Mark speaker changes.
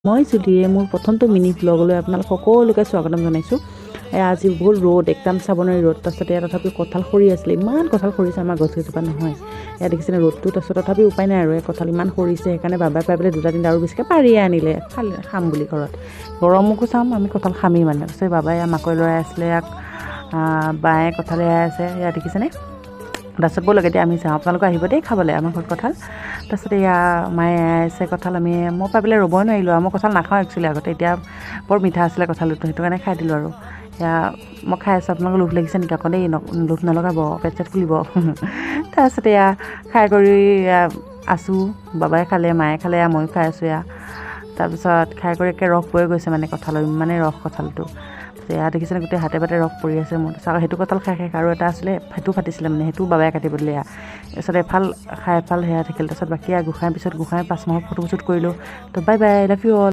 Speaker 1: মই জুলিয়ে মোৰ প্ৰথমটো মিনি ভ্লগলৈ আপোনালোক সকলোকে স্বাগতম জনাইছোঁ। এয়া আজি বহুত ৰ'দ, একদম চাব নোৱাৰি ৰ'দ। তাৰপিছত এয়া তথাপিও কঁঠাল সৰি আছিলে, ইমান কঁঠাল সৰিছে আমাৰ গছকেইজোপা নহয়। এয়া দেখিছেনে ৰ'দটো? তাৰপিছত তথাপিও উপায় নাই আৰু, এই কঁঠাল ইমান সৰিছে, সেইকাৰণে বাবাই পাই পেলাই দুটা তিনিটা আৰু বেছিকৈ পাৰিয়ে আনিলে, খালে খাম বুলি ঘৰত। গৰমকো চাম আমি, কঁঠাল খামেই মানে। তাৰপিছত বাবাই মাকৈ লৰাই আছিলে, ইয়াক বায়ে কঁঠাল এয়াই আছে, এয়া দেখিছেনে? তাৰপিছত ব'লক এতিয়া আমি যাওঁ, আপোনালোকে আহিব দেই খাবলৈ আমাৰ ঘৰত কঁঠাল। তাৰপিছত এয়া মায়ে এয়াই আছে কঁঠাল, আমি মই পাই পেলাই ৰ'বই নোৱাৰিলোঁ আৰু। মই কঁঠাল নাখাওঁ একচুৱেলি আগতে, এতিয়া বৰ মিঠা আছিলে কঁঠালটো, সেইটো কাৰণে খাই দিলোঁ আৰু। এয়া মই খাই আছোঁ, আপোনালোকৰ লোভ লাগিছে নেকি আকৌ দেই? লোভ নলগাব, পেট চেট ফুলিব। তাৰপিছত এয়া খাই কৰি আছোঁ, বাবাই খালে, মায়ে খালে, এয়া ময়ো খাই আছোঁ এয়া। তাৰপিছত খাই কৰি একে ৰস বৈ গৈছে মানে কঁঠালৰ, ইমানেই ৰস কঁঠালটো। এয়া দেখিছেনে গোটেই হাতে পাতে ৰস পৰি আছে মোৰ। তাৰপিছত সেইটো কঁঠাল খাই খাই আৰু এটা আছিলে, সেইটো ফাটিছিলে মানে, সেইটো বাবাই কাটিব দিলে এয়া। তাৰপিছত এফাল খাই এফাল সেয়া থাকিল। তাৰপিছত বাকী গোঁসাইৰ পিছত গোঁসাই 5 মাহৰ ফটো শ্বুট কৰিলোঁ। তো bye bye, love you all.